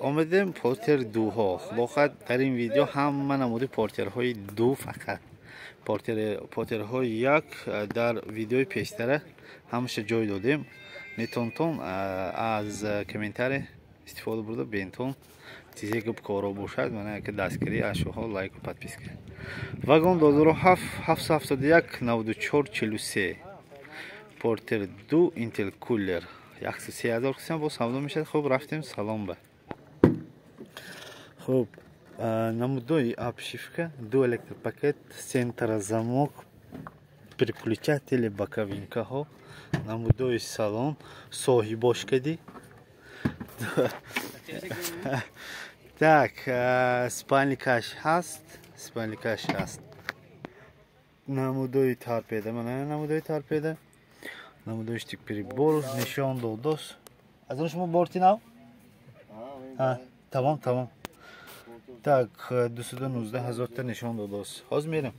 Омадем Портер дуҳо. Худохоҳад, дар ин видео ҳама намуди Портерҳои ду, фақат Портерҳои як дар видеои пештара ҳамаша ҷой додем. Метонтон аз комментарий истифода бурда бентон чизе гап коро бошад, мана яке дастгирӣ ашуҳо лайку подписка. Вагон 2007 771 94 43 Портер 2 Intel Cooler 103 000 қисм бо савдо мешавад. Хуб, рафтем салом ба. Хуб, намудои обшивка, ду электропакет, центра замок, переключатели, боковинкаҳо, намудои салон, соҳибош кади. Так, спальникаш ҳаст, спальникаш ҳаст. Намудои торпеда, мана намудои торпеда. Намудои штик прибор нишон додос. Аз он шумо борти нав? Тамом, тамом. Так, 219 ҳазорта нишон додос. Ҳозир мерем.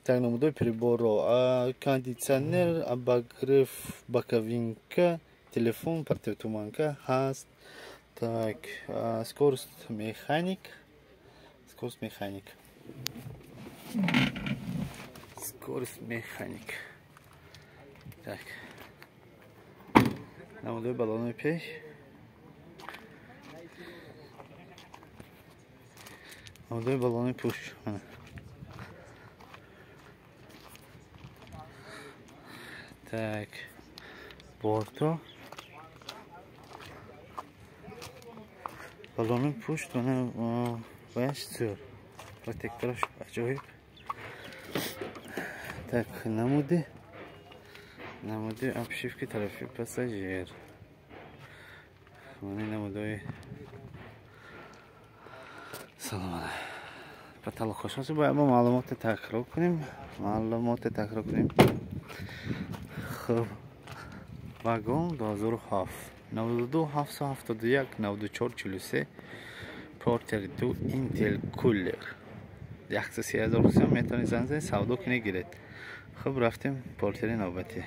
Так, намудои приборро, кондитсионер, обогрев, боковинка, телефон, противотуманка ҳаст. Так, скорость механик, скорость механик, скорость механик. Так, намудои баллонои пеш, намудои баллонои пушт. Так, борто баллони пушт ваяш зӯр, протектораш аҷоиб. Так, намуди обшивки тарафи пассажир. Мани намудои салом ба талоқошонси. Бояд мо маълумоти такрор кунем, маълумоти такрор кунем. Хуб, вагон 2007 92 771 94 43 Портер 2 Intel Cooler 103 000 сом. Метавонед занг занед, савдо кунед, гиред. Хуб, рафтем Портери навбатӣ.